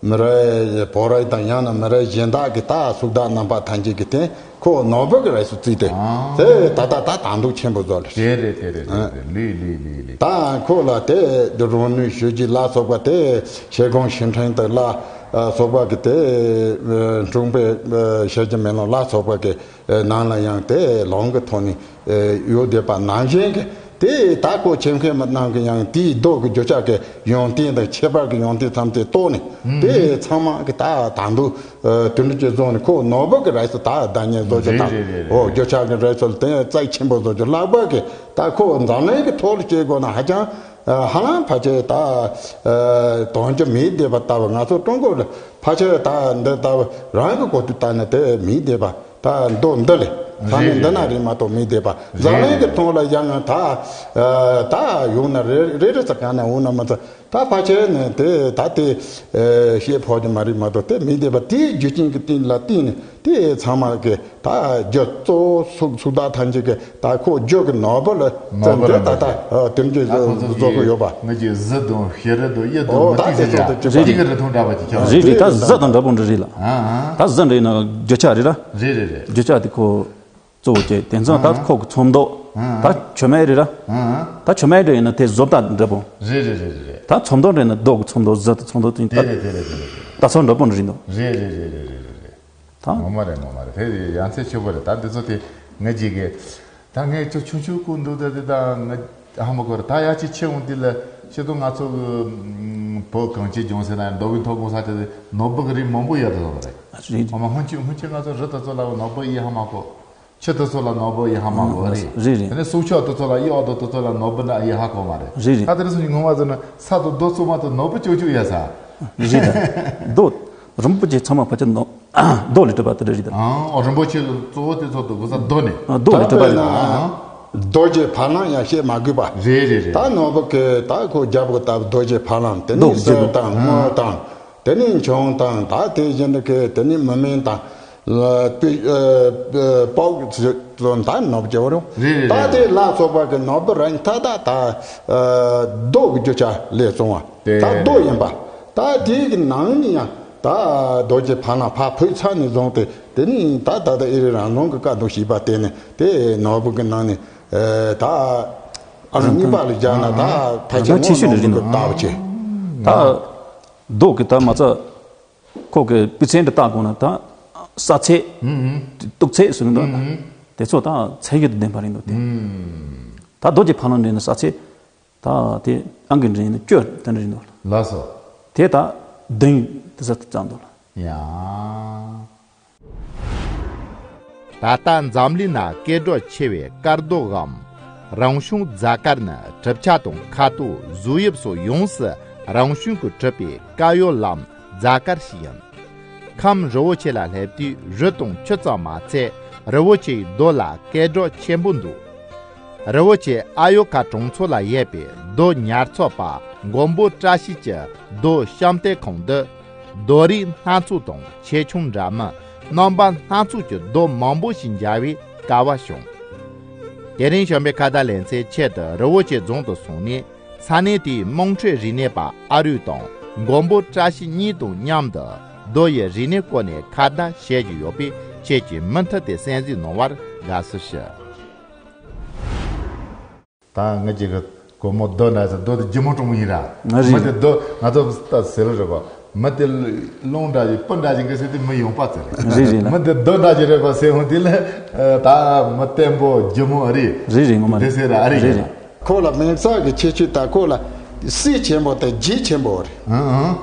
མི་རབས་བོད་རིགས་དང་ཡང་ན་མི་རབས་གཞན་དག་གི་ད་གཟུགས་དག་རྣམ་པ་ཐམས་ཅད་ཀྱི་སྟེང་ཁོ་ནོར་བུ་གི་རིགས་སུ་བརྩིས་ཏེ། ཨང་། དེ་ད་ད་ད་དང་དུ་ཆེན་པོ་བཟོ་རེད། དེ་རེད་དེ་རེད་དེ་རེད། ལི་ལི་ལི་ལི། ད་ཁོ་ལ་དེ་རང་ནུས་ཤོད་ཀྱི་ལ་སོགས་པ་དེ་ཤེལ་སྒོང་ཤིང་ཕྲན་དུ་ལ་སོགས་པ་གི་དེ་འཁྲུངས་པའི་ཤེལ་གྱི་མེ་ལོང་ལ་སོགས་པ་གི་ནང་ལ་ཡང་དེ་ལོང་གི་ཐོག་ནས་ཡོད་བསྡད་པ་ནང་བཞིན་གྱི་དེ་ད་ཁོ་ཆེ་མཁན་མི་རྣམས་ཀྱི་ཡང་དེའི་རྡོ་གི་རྒྱུ་ཆ་གི་ཡོན་ཏན་དང་ཁྱད་པར་གྱི་ཡོན་ཏན་ཐམས་ཅད་རྟོགས་ནས་དེ་ཚང་མ་གི་ད་ད་འདུག་དུད་འགྲོ་གྱི་བཟོ་ནས་ཁོ་ནོར་བུ་གི་རིགས་སུ་ད་བདག་ཉིད་བཟོ་རྒྱུ་དང་། རེད་རེད་རེད། ཨོ་རྒྱུ་ཆ་གི་རིགས་སུ་དེ་རྩ་ཆེན་པོ་བཟོ་རྒྱུ་ལག་པ་གི་ད་ཁོ་འཛམ་གླིང་གི་ཐོག་ལ་སྐྱེལ་དགོས་ན་ཧ་ཅང་ཧ་ལམ་ཕལ་ཆེར་ད་དོན་རྒྱུ་མེད་བསྡད་པ་ལྟ་བུ། ང་ཚོ་ཀྲུང་གོ་ལ་ཕལ་ཆེར་ད་འདི་ལྟ་བུ་རང་གི་གོ་དུས་ལྟ་ན་དེ་མེད་བསྡད་པ། ད་མདོ་འདི་ལས་ ས་གནས་འདི་ན་རེད་མ་གཏོགས་མི་བསྡད་པ། འཛམ་གླིང་གི་ཐོག་ལ་ཡང་ད་ད་ཡོང་ན་རེ་རེ་རེ་ཙམ་གང་ན་འོང་ན་མ་ཚད། ད་ཕལ་ཆེར་ནི་དེ་ད་དེ་ཤེས་ཕོག་རྒྱུ་མ་རེད་མ་གཏོགས། དེ་མི་བསྡད་པ་དེའི་རྒྱུ་རྐྱེན་གྱི་སྟེང་ལ་བརྟེན་ནས་དེ་ཚང་མ་གི་ད་རྒྱུ་གཙོ་བོ་སུག་སུག་བདག་ཐམས་ཅད་ཀྱི་ད་ཁོ་རྒྱུ་གི་ནོར་བུ་ལ་ནོར་བུ་ལ་ད་ད་དེ་འདྲ་བཟོ་གི་ཡོད་པ། ང་གི་གཟི་དང་ཤེས་རིག་དང་དབྱིབས་དང་ཨོ་མུ་ཏིག་ད་ཟེར་དེ་ཚོ་ཡ་དེ་དེ་གི་རིན་ཐང་འདྲ་བ་ཅིག་ཁྱབ། རེད་རེད། ད་གཟི་དང་འདྲ་པོ་འདྲ་རེད་ལ། ཨ་ཨ། ད་གཟི་འདྲ་ཡིན་ན་རྒྱུ་ཆ་རེད་ར། རེད་རེད་རེད། རྒྱུ་ཆ་དེ་ཁོ་གཙོ་བོ་བྱས། དེང་སང་ད་ཁོ་གི་ཚོན་མདོག་ད་བྱེ་མའི་རེད་ར། ད་བྱེ་མའི་འདྲ་ཡིན་ན་དེ་བཟོ་ལྟ་འདྲ་པོ། རེད་རེད་རེད་རེད། ད་ཚོན་མདོག་འདྲ་ཡིན་ན་རྡོ་གི་ཚོན་མདོག་གཟི་དང་ཚོན་མདོག་དེ་ད་དེ་རེད་དེ་རེད་དེ་རེད་དེ་རེད། ད་ཚོན་འདྲ་པོ་འདྲ་རེད་འདུག། རེད་རེད་རེད་རེད་རེད་རེད། ད་ངོ་མ་རེད་ངོ་མ་རེད། དེ་ཡ་མཚན་ཆེ་པོ་རེད། ད་འདི་ཚོ་དེ་ང་གཅིག་གི་ད་ངས་ཁྱོད་ཆུང་ཆུང་སྐུ་འདུག་ད་དེ་ད་ང་ཧ་མ་གོ་རེད། ད་ཡ་གཅིག་ཆེ་འོང་དུས་ལ་ཤི་དུ་ང་ཚོ་གི་བོད་གངས་ཅན་ལྗོངས་ཟེར་ན་ཡང་མདོ་དབུས་མཐོ་སྒང་ས་དེ་ནོར་བུ་གི་རིགས་མང་པོ་ཡོད་དེ་རེད། རེད། ཧ་མ་སྔོན་ཆད་སྔོན་ཆད་ང་ཚོ་རི་དེ་ཚོ་ལ་ནོར་བུ་ཡིན་ཧ་མ་གོ། ཆུ་དེ་ཚོ་ལ་ནོར་བུ་ཡིན་ཧ་མ་གོ་རེད། རེད་རེད། དེ་ནས་སྲོག་ཆགས་དེ་ཚོ་ལ་གཡུ་འོག་ཏུ་དེ་ཚོ་ལ་ནོར་བུ་འདྲ་ཡིན་ཧ་གོ་མ་རེད། རེད་རེད། ད་དེ་རིང་སང་ཉིན་ངོ་མ་ཚོ་ནི་ས་དང་རྡོ་གཙོ་མ་གཏོགས་ནོར་བུ་ཅོག་ཅོག་ཡོད་ས། རེད་ད། རྡོ། རིན་པོ་ཆེ་ཚང་མ་ཕལ་ཆེར་ནོར། རྡོ་ལས་གྲུབ་པ་དེ་འདྲ་རེད་ད། ཨང་། རིན་པོ་ཆེ་གཙོ་བོ་དེ་ཚོ་དུ་གོ་ས་རྡོ་ནས། རྡོ་ལས་གྲུབ་པ་རེད། ཨང་། རྡོ་རྗེ་ཕ་ལང་ཡང་བཤད་མ་དགོས་པ། རེད་རེད་རེད། ད་ནོར་བུ་གི་ད་ཁོ་རྒྱབ་གི་ད་རྡོ་རྗེ་ཕ་ལང་། དེ་ནས་རྡོ་རྗེ་གསེར་དང་དངུལ་དང་། དེ་ནས་མཆོང་དང་། ད་དེ་བཞིན་དུ་གི་དེ་ནས་མི་མེན་དང་། ལ་པི་ཨ་པི་པོག་ཚོ་ད་ནོར་བུ་རྒྱབ་རུང་། རེད་རེད། ད་དེ་ལ་སོགས་པ་གི་ནོར་བུ་རང་ད་ད་ད་རྡོ་གི་རྒྱུ་ཆ་ལས་བྱུང་བ། དེ་ད་རྡོ་ཡིན་པ། ད་དེ་གི་ནང་ནས་ཡང་ད་རྡོ་རྗེ་ཕ་ལང་ཕར་ཕུད་ཚར་ནས་བཟུང་སྟེ། དེ་ནས་ད་ད་ད་ཨེ་རི་རང་ལུང་གི་བཀའ་དང་བཞེད་པ་བསྟན་ནས་དེ་ནོར་བུ་གི་ནང་ནས་ཨེ་ད་ཨ་རུ་གཉིས་པ་ལ་སྦྱར་ན་ད་ཕལ་ཆེར་ཆེ་ཤོས་ནོར་བུ་རེད་གི་འདུག། ལྟ་བ་ཆེ། ད་རྡོ་གི་ད་མ་ཚད་ཁོ་གི་སྤུས་ཚད་འདི་བལྟ་དགོས་ན་ད་ས་ཚད། ཨུ་ཨུ། གཏུག་ཚད་ཟེར་གི་འདུག། ཨུ་ཨུ། དེ་ཚོ་ད་ཚད་ཡོད་དུ་ལྡན་པ་རེད་འདུག་སྟེ། ཨུ། ད་རྡོ་རྗེ་ཕ་ལང་འདྲ་ན་ས་ཚད་ད་དེ་ཨང་གི་འདྲ་ཡིན་ན་བཅུ་དེ་འདྲ་རེད་འདུག། ལགས་སོ། དེ་ད་བདུན་དེ་ས་ཙམ་འདུག་ལ། ཡ། ད་ལྟ་འཛམ་གླིང་ན་སྐད་གྲགས་ཆེ་བའི་དཀར་རྡོའམ་རང་བྱུང་རྫ་དཀར་ནི་གྲུབ་ཆ་དང་ཁ་དོག་གཟུགས་དབྱིབས་སོགས་ཡོངས་སུ་རང་བྱུང་གིས་གྲུབ་པའི་དཀར་ཡོལ་ལམ་རྫ་དཀར་ཞིག་ཡིན། ཁམས་རི་བོ་ཆེ་ལ་སླེབས་དུས་རི་དང་ཆུ་ཙམ་མ་ཚད་རི་བོ་ཆེའི་རྡོ་ལ་སྐད་གྲགས་ཆེན་པོ་འདུག། རི་བོ་ཆེ་ཨ་ཡོ་ཁ་གྲོང་ཚོ་ལ་ཡོད་པའི་རྡོ་ཉར་ཚོགས་པ་མགོན་པོ་བཀྲ་ཤིས་ཀྱི་རྡོ་བཤམས་སྟོན་ཁང་འདི། རྡོ་རིགས་སྣ་ཚོགས་དང་ཆེ་ཆུང་འདྲ་མིན་རྣམ་པ་སྣ་ཚོགས་ཀྱི་རྡོ་མང་པོ་ཞིག་འབྱར་བའི་སྐལ་བ་བྱུང་། དེ་རིང་བྱམས་པའི་ཁ་བརྡ་ལེ་ཚན་ཆེད་དུ་རི་བོ་ཆེ་རྫོང་དུ་སོང་ནས་ས་གནས་དེའི་དམངས་ཁྲོད་རིག་གནས་པ་ཨ་རུས་དང་མགོན་པོ་བཀྲ་ཤིས་གཉིས་དང་མཉམ་དུ་རྡོ་ཡི་རིག་གནས་སྐོར་ནས་ཁ་བརྡ་བྱེད་ཀྱི་ཡོད་པས། ཁྱེད་ཀྱིས་མུ་མཐུད་དེ་གསན་གཟིགས་གནང་བར་དགའ་བསུ་ཞུ། ད་ངེད་ཀྱི་གི་སྒོར་མོ་རྡོ་འདྲ་ཟེར། རྡོ་དེ་སྒྱུ་མ་སྤྲང་པོ་ཡིན་ར། ང་རེད། མི་དེ་རྡོ་ང་ཚོ་ད་ཟེར་རེད་པ། མི་དེ་རླུང་འདྲ་ཞིག་སྤུ་འདྲ་ཞིག་གི་ཟེར་དུས་མི་ཡོང་པ་ཟེར་རེད། རེད་རེད་ལ། མི་དེ་རྡོ་འདྲ་ཞིག་རེད་པ་ཟེར་འོང་དུས་ལ་ད་མི་བརྟན་པོ་སྒྱུ་མ་རེད། རེད་རེད། ངོ་མ་འདི་རེད། ཟེར་ར་ཨ་རེད། རེད་རེད། ཁོ་ལ་མིང་ཚགས་ཀྱི་ཁྱད་ཆོས་ད་ཁོ་ལ་སྲིད་ཆེན་པོ་དང་རྗེ་ཆེན་པོ་རེད། ཨང་ཨང་།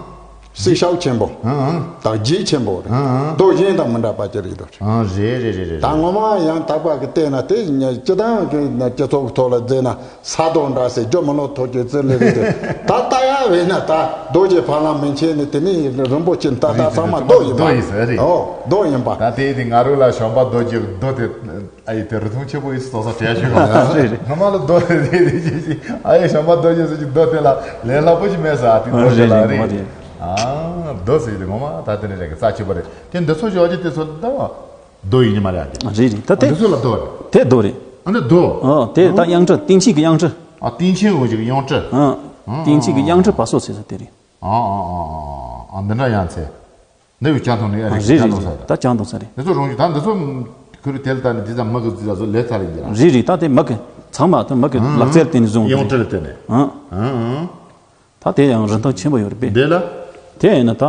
སྲིད་ཤོག་ཆེན་པོ། ཨང་ཨང་། དང་རྗེ་ཆེན་པོ་རེད། ཨང་ཨང་། རྡོ་གཞན་དང་མི་འདྲ་བ་ཅིག་རེད་འདུག། ཨང་། རེད་རེད་རེད་རེད། ད་ངོ་མ་ཡང་དག་པ་གི་བལྟས་ན་དེ་སྤྱི་བཏང་གི་སྤྱི་ཚོགས་ཀྱི་ཐོག་ལ་བརྩིས་ན་ས་རྡོ་འདྲ་ཟེར། རྒྱུ་མི་ལོ་ཐོག་གི་རྩི་ལེ་རེད་དེ། ད་ལྟ་ཡ་བས་ན་ད་རྡོ་རྗེ་ཕ་ལང་མན་ཆད་ནས་དེ་ནས་རིན་པོ་ཆེ་ད་ལྟ་ཚང་མ་རྡོ་ཡིན་པ། རྡོ་ཡིན་ཟེར་རེད། ཨོ་རྡོ་ཡིན་པ། ད་དེ་དེ་ང་རོ་ལ་བྱམས་པ་རྡོ་རྗེ་རྡོ་དེ། ཨ་ཡེ་དེ་རུ་ཐུང་ཆེ་པོ་ཡིས་སོ་སོ་བྲལ་ཞུ་ག་རེད་རེད། ངོ་མ་ལ་རྡོ་རེད་རེད་རེད་རེད། ཨ་ཡེ་བྱམས་པ་རྡོ་རྗེ་ཟེར་གྱི་རྡོ་དེ་ལ་ལས་སླ་པོ་ཞིག་མེད་ས། ཨ་དེ་རྡོ་དེ་ལ་རེད་རེད། རེད་ངོ་མ་རེད། ཨ་རྡོ་ཟེར་གྱི་དེ་ངོ་མ་ད་དེ་ནས་རེད་གི་རྩ་ཆེ་པོ་རེད། དེ་འདི་ཚོ་ཞོགས་ཀྱི་དེ་ཚོ་ད་རྡོ་ཡིན་གྱི་མ་རེད། ཨ་དེ་རེད་རེད། ད་དེ་འདི་ཚོ་ལ་རྡོ་རེད། དེ་རྡོ་རེད། ཨ་འདི་རྡོ། ཨ་དེ་ད་དབྱངས་ཁྲི་སྟེང་ཆེན་གྱི་དབྱངས་ཁྲི། ཨ་སྟེང་ཆེན་འོ་ཅིག་དབྱངས་ཁྲི། ཨ་སྟེང་ཆེན་གྱི་དབྱངས་ཁྲི་བ་སོ་ཟེར་ས་དེ་རེད། ཨ་ཨ་ཨ་ཨ་འདི་འདྲ་ཡང་ཚེ། འདི་བས་ཅང་ཐོང་ནི་ཨ་རེད། རེད་ཅང་རེད་ཐོང་ས་རེད། རེད། ད་ཅང་ཐོང་ས་རེད། འདི་ཚོ་རང་བཞིན་ད་འདི་ཚོ་ཁུ་རུ་དེ་ལ་ད་ནི་འདི་ཚ་མི་གི་འདི་ཚ་ཚོ་ལས་ཚ་རེད་འདི་རང་། རེད་རེད། ད་དེ་མི་གི་ཚང་མ་ད་མི་གི་ལག་རྩལ་དེ་ནི་བཟུང་ཡོང་སྟེ་རེད་དེ་ནས། ཨང་ཨང་། ད་དེ་ཡང་རིན་ཐང་ཆེན་པོ་ཡོད་རེད་པས། འདི་ལ། དེ་ཡིན་ན་ད་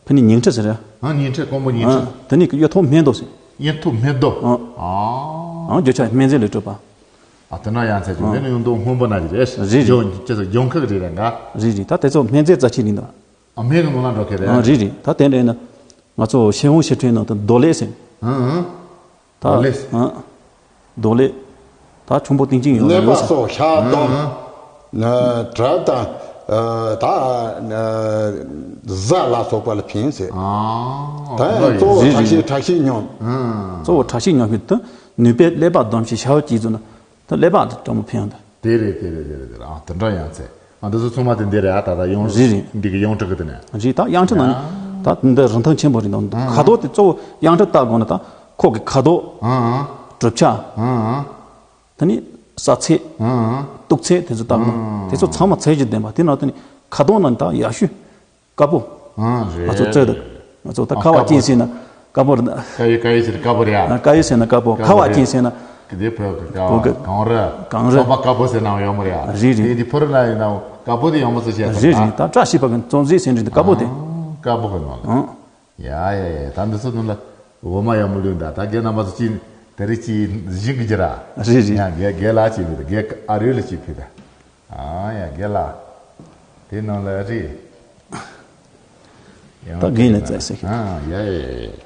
ཕི་ནི་ཉིང་ཁྲི་ཟེར་ར། ཨང་ཉིང་ཁྲི་ཀོང་པོ་ཉིང་ཁྲི། ཨང་དེ་ནི་གཡུ་ཐོག་སྨན་རྡོ་ཟེར། གཡུ་ཐོག་སྨན་རྡོ། ཨང་ཨང་རྒྱུ་ཆ་སྨན་རྫས་ལས་གྲུབ་པ། ཨ་དེ་ན་ཡང་ཚེ་ཅུང་དེ་ནི་ཡོང་དུ་སྔོན་པོ་ན་ཞིག་རེད། རེད་རེད། ལྗོངས་ཅི་ཚོ་ལྗོངས་ཁག་རེད་ར་འགའ། རེད་རེད། ད་དེ་ཚོ་སྨན་རྫས་རྩ་ཆེ་ཡིན་ད། ཨ་སྨན་གི་ནང་ལ་འགྲོ་གི་རེད། ཨ་རེད་རེད། ད་དེ་འདྲ་ཡིན་ན་ང་ཚོ་ཤེས་ཡོན་ཞིབ་ཕྲའི་ནང་དུ་རྡོ་ལེབ་ཟེར། ཨང་ཨང་། ད་རྡོ་ལེབ། ཨང་། རྡོ་ལེབ། ད་ཁྱུང་པོ་སྟེང་ཆེན་ཡོད་ནས་ཡོད་ཟེར། པ་སོགས་ཤ་དང་། ཨང་ཨང་། དྲ་དང་། ད་གཟའ་ལ་སོགས་པ་ལ་ཕན་ཟེར། ཨང་། ད་ཡང་གཙོ་བོ་རེད་དྲག་ཤེས་རེད། དྲག་ཤེས་སྙོམས། ཨང་། གཙོ་བོ་དྲག་ཤེས་སྙོམས་ཤིག་ཏུ། ནུས་པས་ཀླད་པ་སྡོམ་ཞིང་ཤ་བ་གཅིག་བཟོས་ན་ད་ཀླད་པ་དེ་སྤྲང་པོ་ཕན་ཡོན་ད། དེ་རེད་དེ་རེད་དེ་རེད་དེ་རེད། ཨ་དེ་འདྲ་ཡང་ཚེ། ཨ་འདི་ཚོ་ཚང་མ་དེ་འདི་རེད། ཨ་ད་ད་ཡོང་རེད་རེད། འདི་གི་ཡོངས་གྲགས་གི་དེ་ནས། རེད། ད་དབྱངས་འཁྲི་ནང་ནས་ད་འདི་རིན་ཐང་ཆེན་པོ་རེད་འདུག་ཁ་དོག་དེ་གཙོ་བོ་དབྱངས་འཁྲི་བལྟ་དགོས་ན་ད་ཁོག་གི་ཁ་དོག་ཨང་ཨང་གྲུབ་ཆ། ཨང་ཨང་། དེ་ནས་ས་ཚད། ཨང་ཨང་། གཏུག་ཚད་དེ་ཚོ་བལྟ་དགོས་ན་དེ་ཚོ་ཚང་མ་ཚད་གཞི་ལྡན་པ། དེ་ནང་དུ་ནས་ཁ་དོག་ནང་ད་ཡག་ཤོས་དཀར་པོ། ཨང་རེད། ང་ཚོ་རྩེ་དུ། ང་ཚོ་ད་ཨ་ཁ་བ་དཀར་པོ་ཅན་ཟེར་ན་དཀར་པོ་རེད། དཀར་ཡོལ་དཀར་ཡོལ་ཟེར་དཀར་པོ་རེད་ཨ། དཀར་ཡོལ་ཟེར་ན་དཀར་པོ། དཀར་ཁ་པོ་བ་རེད། ཅན་ཟེར་ན། གི་དེ་བོད་གི་བོད་གི་གངས་རི། གངས་རི། ཚོང་པ་དཀར་པོ་ཟེར་ན་ཡོང་མ་རེད་ཨ། རེད་རེད། དེ་དེ་ཕུ་རུ་ན་ཡིན་ན་དཀར་པོ་དེ་ཡོང་མ་ཚོ་བྱས་རེད་རེད། ད་བཀྲ་ཤིས་པ་གི་བཙོན་ཟས་ཟེར་འདྲ་འདི་དཀར་པོ་དེ། ཨང་། དཀར་པོ་གི་ནང་ལ། ཨང་། ཡ་ཡ་ཡ། ད་འདི་ཚོ་ནང་ལ་འོ་མ་ཡག་མོ་ལོས་འདུག་ད་རྒན་རྣམ་པ་ཚོ་ཅིག་དེ་རིགས་ཅིག་བཞེངས་གི་ཅི་ར། རེད་རེད། ཡ་རྒན་རྒན་ལགས་ཅིག་ཕུད་ད། རྒན་ཨ་རོལ་ལ་ཅིག་ཕུད་ད། ཨ་ཡ་རྒན་ལགས། དེ་ནང་ལ་རེད། ད་རྒན་ལ་བཙལ་ཟེར་གི། ཨ་ཡ་ཡ་ཡ།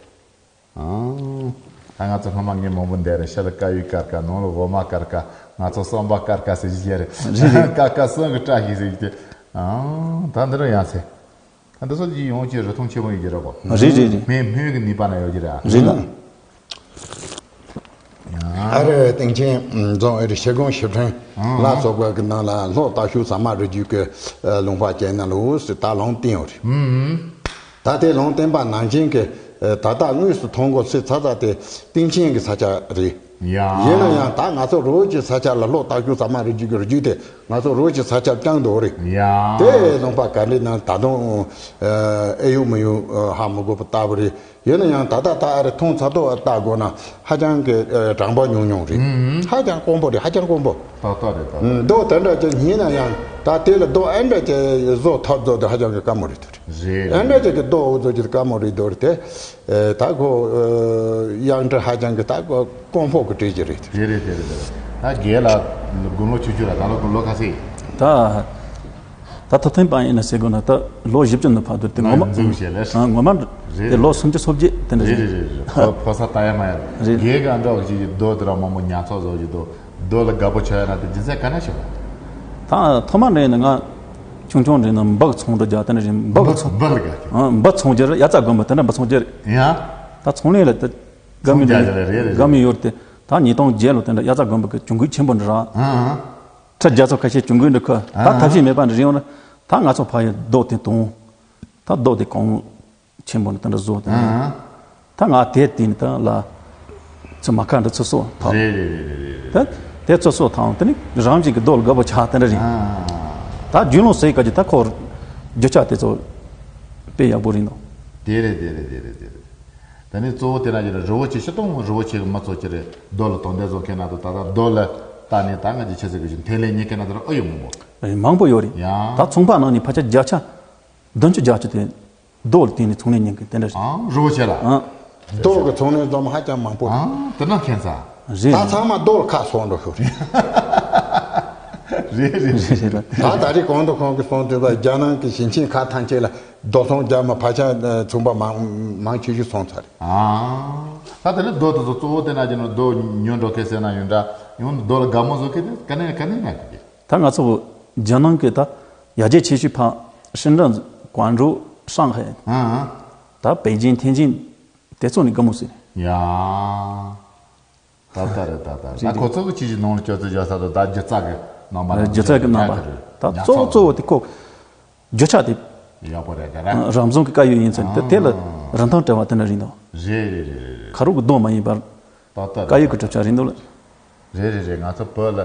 ཨང་། ད་ང་ཚོ་སྔོན་མ་ངས་མང་པོ་འདས་རེད། ཕྱི་ལ་དཀར་ཡོལ་དཀར་དཀར། ནང་ལ་འོ་མ་དཀར་དཀར། ང་ཚོ་གསུམ་པ་དཀར་དཀར་ཟེར་གྱི་ཡོད་རེད། རེད་རེད། དཀར་དཀར་གསུམ་གྱི་བཀྲ་ཤིས་ཟེར་གྱི་དེ། ཨང་། ད་འདི་རུ་ཡང་ཚེ། ད་འདི་ཚོ་ཅིག་ཡོང་ཅིག་རིན་ཐང་ཆེན་པོ་ཡོད་ཀྱི་རེད་གོ། རེད་རེད་རེད། སྨན་སྨན་གྱི་ནུས་པ་ན་ཡོད་ཀྱི་རེད། རེད་ལགས། ཡང་ཨ་རི་སྟེང་ཆེན་རྫོང་ཨེ་རི་ཤེ་སྒོང་ཞིབ་ཕྲ་ལ་སོགས་པ་གི་ནང་ལ་ལྷོ་སྟག་ཤུ་ཟ་མ་རི་རྒྱུད་ཀྱི་ལུང་པ་ཅན་ན་ལོ་སི་ད་ལུང་བསྟན་ཡོད་རེད། ད་དེ་ལུང་བསྟན་པ་ནང་ཆེན་གྱི་ད་ལྟ་དངོས་སུ་མཐོང་གོ་སི་ཚ་ཚ་དེ་སྟེང་ཆེན་གྱི་ས་ཆ་རེད། ཡ། ཡིན་ན་ཡང་ད་ང་ཚོ་རི་བོ་ཆེ་ས་ཆ་ལ་ལྷོ་སྟག་ཤུ་ཟ་མ་རི་རྒྱུད་ཀྱི་རི་རྒྱུད་དེ་ང་ཚོ་རི་བོ་ཆེ་ས་ཆ་རྐྱང་དུ་རེད། ཡ། དེ་ལུང་པ་ག་འདྲ་ན་ད་དུང་ཨེ་ཡོད་མི་ཡོད་ཧ་མི་གོ་བ་ལྟ་བུ་རེད། ཡིན་ན་ཡང་ད་ལྟ་ད་ཨ་རི་མཐོང་ཚ་ཐོག་ལྟ་དགོས་ན་ཧ་ཅང་གི་གྲངས་འབོར་ཉུང་ཉུང་རེད། ཧ་ཅང་དཀོན་པོ་རེད། ཧ་ཅང་དཀོན་པོ། ཏག་ཏག་རེད་ད། མདོ་དེ་འདྲ་ཅིག་ཡིན་ན་ཡང་ད་དེ་ལ་རྡོ་ཨེ་འདྲ་ཅིག་བཟོ་ཐབས་བཟོ་དེ་ཧ་ཅང་གི་དཀའ་མོ་རེད་དོ། རེད། ཨེ་འདྲ་ཅིག་གི་རྡོ་འུ་ཚོ་ཅིག་དཀའ་མོ་རེད་དོ་རེད་དེ། ད་ཁོ་གཡང་ཁྲི་ཧ་ཅང་གི་ད་ཁོ་དཀོན་པོ་གི་གྲས་ཅིག་རེད། རེད་རེད་རེད་རེད། ད་རྒན་ལགས་དགུང་ལོ་ཆུང་ཆུང་ར། ད་ལོ་དགུང་ལོ་ཁ་ཤས། ད། ད་ཐུབ་བསྟན་པ་ཡིན་ན་ཟེར་དགོས་ན་ད་ལོ་བཞི་བཅུ་ནང་ཕར་བསྡུར་ཏེ་ངོ་མ་འཛུགས་བྱས་ལས། ཨ་ངོ་མ་རེད། དེ་ལོ་སུམ་ཅུ་སོ་བརྒྱད་དེ་འདྲ་རེད། རེད་རེད་རེད། ཕོ་ཕོ་ས་ལྟ་ཡ་མ་ཡ་རེད། རེད། རྒན་གྱི་ཨ་འདྲ་བ་ཞིག་གི་རྡོ་དེ་ར་མང་པོ་ཉར་ཚགས་བཟོ་བཞིན་འདུག་རྡོ་ལ་དགའ་པོ་ཆགས་ཡ་ན་དེ་རྒྱུ་མཚན་ག་ན་ཤོད། ད་ཐོག་མ་འདྲ་ཡིན་ན་ང་ཆུང་ཆུང་འདྲ་ཡིན་ན་འབུ་ཚོང་དུ་རྒྱག་དེ་འདྲ་རེད། འབུ་ཚོང་འབུ་ལ་དགའ་གི། ཨ་འབུ་ཚོང་རྒྱུ་རེད། ཡ་ཙ་དགོན་པ་དེ་འདྲ་འབུ་ཚོང་རྒྱུ་རེད། ཡ། ད་ཚོང་ལས་ལ་དེ་དགའ་མི་ཚོང་རྒྱག་རྒྱུ་ལ་རེད་རེད། དགའ་མི་ཡོད་དེ། ད་ཉིས་སྟོང་བརྒྱད་ལོ་དེ་འདྲ་ཡ་ཙ་དགོན་པ་གི་གྱོང་གུད་ཆེན་པོ་འདྲ་ར། ཨ་ཨ། ཁྲི་བརྒྱ་ཚོ་ཁ་ཤས་གྱོང་གུད་འདི་ཁུར། ད་ཨ། ཐབས་ཤེས་མེད་པ་འདི་རེད། ཡོང་ན་ད་ང་ཚོ་ཕ་ཡི་རྡོ་དེ་དང་། ད་རྡོ་དེ་གོང་ཆེན་པོ་ནི་དེ་འདྲ་བཟོ་དེ། ཨ། ད་ང་དེ་དེ་ནི་ད་ལ་ཚོ་མ་ཁ་འདྲ་ཚོ་སོ་ཐག་རེད་རེད་རེད་རེད། ད་དེ་ཚོ་སོ་ཐག་དེ་ནི་རང་བཞིན་གྱི་རྡོ་ལ་དགའ་པོ་ཆགས་དེ་འདྲ་རེད། ཨ། ད་རྒྱུན་ལོ་སའི་ཀ་ཅི་ད་ཁོ་རྒྱུ་ཆ་དེ་ཚོ་དཔེ་ཡག་པོ་རེད་འདུག་དེ་རེད་དེ་རེད་དེ་རེད་དེ་རེད། ད་ནི་གཙོ་བོ་དེ་ན་ཅི་རེད། རི་བོ་ཆེ་ཆེ་སྟོང་རི་བོ་ཆེ་གི་མི་ཚོ་ཅི་རེད། རྡོ་ལ་དོ་འདེད་བཟོ་མཁན་ན་དུ་ད་ལྟ་རྡོ་ལ་ལྟ་ནས་ད་ང་ཅི་ཆེ་ཟེར་གི་ཞིག་འཐེན་ལེན་གཉིས་ཀ་ན་དུ་ར་ཨ་ཡོད་མང་པོ། ཨེ་མང་པོ་ཡོད་རེད། ཡང་ད་ཚོང་པ་ནང་ནས་ཕལ་ཆེར་བརྒྱ་ཆ་བདུན་ཅུ་བརྒྱད་ཅུ་དེ་རྡོ་ལ་བརྟེན་ནས་ཚོང་ལས་གཉེར་མཁན་དེ་འདྲ་ཞིག་ཨང་། རི་བོ་ཆེ་ལ། ཨང་། རྡོ་གི་ཚོང་ལས་འཛོམས་ཧ་ཅང་མང་པོ་རེད། ཨང་། དེ་ན་མཁན་ས། རེད། ད་ཚང་མ་རྡོ་ལ་ཁ་སོང་འགྲོ་ཤོག་རེད། རེད་རེད་རེད་རེད། ད་ད་རེས་གོང་དུ་ཁོང་གིས་གསུངས་དུས་རྒྱ་ནང་གི་ཞིང་ཆེན་ཁག་ཐམས་ཅད་ལ་རྡོ་ཚོང་རྒྱག་མི་ཕལ་ཆེར་ཚོང་པ་མང་མང་ཆེ་ཤོས་སོང་ཚར་རེད། ཨང་། ད་དེ་ནི་རྡོ་དེ་ཚོ་གཙོ་བོ་དེ་ན་ཅི་ནོ་རྡོ་ཉོ་འགྲོ་མཁན་ཟེར་ན་ཡོད་འདྲ། ཡང་རྡོ་ལ་དགའ་མོ་བཟོ་མཁན་དེ་ག་ནས་ག་ནས་ན་གི། ད་ང་ཚོ་རྒྱ་ནང་གི་ད་ཡར་རྒྱས་ཆེ་ཤོས་ཕ་ཧྲིན་ཀྲང་། ཀོང་ཀྲོའུ། ཧྲང་ཧའེ། ཨང་ཨང་། ད་པེ་ཅིང་ཐེན་ཅིན་དེ་ཚོ་ནས་དགའ་མོ་ཟེར། ཡ། ད་ལྟ་རེད་ད་ལྟ་རེད། ད་ཁོ་ཚོ་གི་ཅི་ཞིག་ནང་ལ་སྤྱོད་ཚུལ་བྱ་ས་དང་ད་སྒྱུ་རྩལ་གི་རྣམ་པ་ནང་སྒྱུ་རྩལ་གི་རྣམ་པ། ད་གཙོ་བོ་གཙོ་བོ་དེ་ཁོ་རྒྱུ་ཆ་དེ་ཡག་པོ་རེད་ད་ར། རང་བྱུང་གི་དཀར་ཡོལ་ཡིན་ཚེ་དེ་དེ་ལ་རིན་ཐང་བྲལ་བ་དེ་འདྲ་རེད་འདུག་རེད་རེད་རེད་རེད། ཁ་རོག་གི་རྡོ་མ་ཡིན་པར། ད་ལྟ་དཀར་ཡོལ་གི་གྲུབ་ཆ་རེད་འདུག་ལ། རེད་རེད་རེད། ང་ཚོ་བོད་ལ་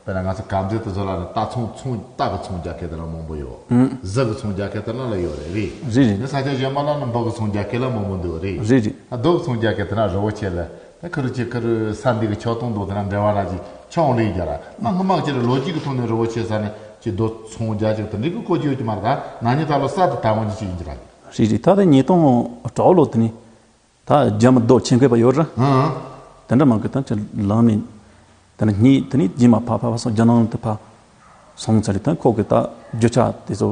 དཔེར་ན་ང་ཚོ་གངས་ཅན་དེ་ཚོ་ལ་ནི་རྟ་ཚོང་ཚོང་རྟ་གི་ཚོང་རྒྱག་མཁན་དེ་ལ་མང་པོ་ཡོད། ཨང་། གཟི་གི་ཚོང་རྒྱག་མཁན་དེ་ལ་ལ་ཡོད་རེད། རེད། རེད་རེད། ནི་ས་ཆ་གཞན་པ་ལ་ནི་འབུ་གི་ཚོང་རྒྱག་མཁན་ལ་མང་པོ་འདུག་རེད། རེད་རེད། ཨ་རྡོ་གི་ཚོང་རྒྱག་མཁན་དེ་ན་རི་བོ་ཆེ་ལ་ད་ཁུ་རུ་ཆེ་ཁུ་རུ་ས་འདི་གི་ཆགས་སྟངས་འདུག་དེ་ན་འབྲེལ་བ་ར་ཅིག་ཆགས་འོང་ལེ་རྒྱ་ར། ན་སྔོན་མ་ཅི་རེད་ལོ་རྒྱུས་ཀྱི་ཐོག་ནས་རི་བོ་ཆེ་ས་ནས་ཅི་རྡོ་ཚོང་རྒྱག་ཅིག་དེ་འདྲའི་གི་གོ་རྒྱུ་ཡོད་ཀྱི་མ་རེད། ད་ན་ནི་ད་ལོ་ས་དེ་ད་འོང་ཅི་ཅིག་ཡིན་གྱི་ར། རེད་རེད། ད་ལྟ་ཉིས་སྟོང་དྲུག་ལོ་དེ་ནས། ད་རྒྱ་མི་རྡོ་ཆེན་མཁས་པ་ཡོད་ར། ཨང་། དེ་འདྲ་མང་གི་ད་ཅི་ལམ་ནས་དེ་ནས་གཉིས་དེ་ནས་རྗེས་མ་ཕ་ཕ་ཕ་སོང་རྒྱ་ནང་དུ་ཕ་སོང་ཚར་རེད། ད་ཁོ་གི་ད་རྒྱུ་ཆ་དེ་ཚོ་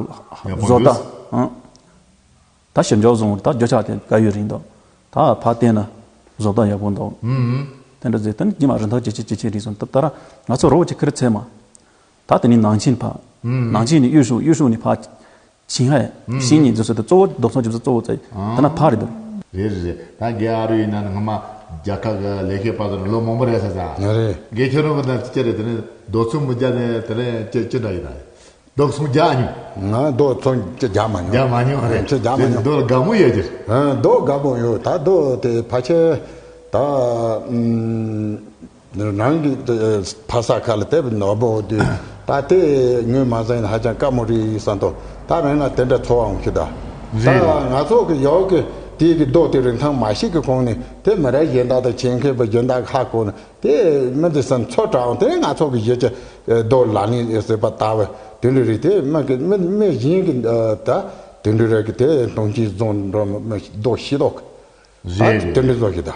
ཡག་པོ་བཟོ་ལྟ། འདུག་ཨང་། ད་ཞིབ་འཇུག་བཟུང་ད་རྒྱུ་ཆ་དེ་དཀར་ཡོལ་རེད་འདུག་ད་ཕ་བལྟས་ན་བཟོ་ལྟ་ཡག་པོ་འདུག་ཨང་། དེ་འདྲ་ཟེར་ད་ནི་རྗེས་མ་རིན་ཐང་ཇེ་ཆེ་ཇེ་ཆེ་རེད་སོང་། ད་ད་ར་ང་ཚོ་རོགས་ཀྱི་ཁིར་ཚད་མ། ད་དེ་ནས་ནང་ཆེན་ཕ། ཨང་། ནང་ཆེན་ནས་ཡུས་ཧྲུའུ། ཡུས་ཧྲུའུ་ནས་ཕ། ཆིང་ཧའེ། ཨང་། ཞིང་ནས་འཛུལ་ས་དེ་གཙོ་བོ་རྡོ་ཚོང་རྒྱབ་ས་གཙོ་བོ་ཚད་ད་ན་ཕ་རེད་འདུག་རེད་རེད་རེད། ད་རྒན་ཨ་རུ་ཡིན་ན་ནི་སྔ་མ་ རྒྱལ་ཁབ་ཀྱི་ལས་ཀའི་བར་དུ་ལོ་མང་པོ་རེད་ཟེར་ས། ཡ་རེད། དགེ་ཁྱོད་རང་གི་ནང་ཅི་རེད། དེ་ནས་རྡོ་ཚོང་མི་རྒྱག་ནས་དེ་ནས་ཅི་ཅི་འདྲ་ཡིན་ན། རྡོ་ཚོང་རྒྱག་མྱོང་། ང་རྡོ་ཚོང་ཅི་རྒྱག་མ་མྱོང་། རྒྱག་མ་མྱོང་རེད། ཅི་རྒྱག་མ་མྱོང་། རྡོ་ལ་དགའ་མོ་ཡོད་ཀྱི། ཨ། རྡོ་དགའ་མོ་ཡོད། ད་རྡོ་དེ་ཕལ་ཆེར་ད་ཨུམ། རང་གི་ཕ་ས་ཁ་ལ་དེབ་ནོར་བུ་དུས་ད་ལྟའི་ངོས་མ་ཟིན་ན་ཧ་ཅང་དཀའ་མོ་རེད་བསམ་དོ། ད་རང་ལ་དེ་འདྲ་ཚོར་བ་འོང་གི། ད་ད་རེད། ང་ཚོ་གི་ཡོག་གི་དེའི་གི་རྡོ་དེ་རིན་ཐང་མ་ཤེས་གི་གོང་ནས་དེ་མི་རབས་གཞན་དག་དང་ཆེད་མཁས་པ་གཞན་དག་ཧ་གོ་ན་དེ་མི་འདི་སེམས་ཚོར་དྲག་འོང་། དེ་ནས་ང་ཚོ་གི་གཞིས་ཀྱི་རྡོ་ལག་ལེན་ཟེར་བ་ལྟ་བུ་དེ་འདྲ་རེད། དེ་མི་གི་མི་མི་གཞན་གི་ད་དེ་འདྲ་རེད་གི། དེ་གཏོང་ཆེན་བཟོ་འགྲོ་མི་རྡོ་ཤེས་རྟོགས་གི། རེད། ད་དེ་འདྲ་བཟོ་གི་ད།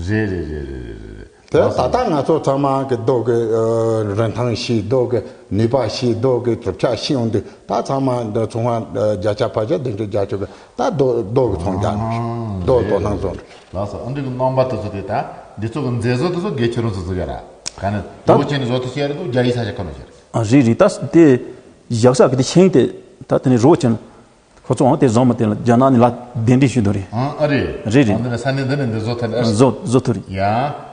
རེད་རེད་རེད་རེད་རེད་རེད། དེ་ལགས་ད་སོ། ལྟ་ང་ཚོ་ཚང་མ་གི་རྡོ་གི་ཨ་རིན་ཐང་ཤེས། རྡོ་གི་ནུས་པ་ཤེས། རྡོ་གི་གྲུབ་ཆ་ཤེས་ཡོང་དུས་ད་ཚང་མ་འདི་ཚོང་བ་ཨ་བརྒྱ་ཆ་ཕལ་ཆེར་བདུན་ཅུ་བརྒྱད་ཅུ་གི་ད་རྡོ་རྡོ་གི་ཚོང་རྒྱག་ནི་རེད། རྡོ་རྡོ་སྣ་བཟོ་འདྲ། ལགས་སོ། ཨ་འདྲ་གི་རྣམ་པ་དེ་ཚོ་དེ་ད་འདི་ཚོ་གི་མཛེས་བཟོ་དེ་ཚོ་དགེ་ཁྱོད་རང་ཚོ་བཟོ་ཡ་ར། ག་ནི་ད་རྡོ་ཆེན་ནི་བཟོ་ཐུབ་ཤེས་རེད། རྡོ་རྒྱ་ཡིག་ས་ཆ་ཁ་ནོ་ཤེས་རེད། ཨ་རེད་རེད། ད་དེ་བཞག་ས་གི་དེ་ཤེས་དེ་ད་དེ་ནི་རོ་ཆེན། ཁོ་ཚོའང་དེ་བཟོ་མི་དེ་ལ་རྒྱ་ནག་ནས་ལ་གདན་འདྲེན་ཞུས་འདུག་རེད། ཨང་ཨ་རེད། རེད་རེད། ཨང་འདི་ནས་ས་གནས་འདི་ནས་འདི་བཟོ་ཐུབ་ཨ་རེད། བཟོ་བཟོ་ཐུབ་རེད། ཡ།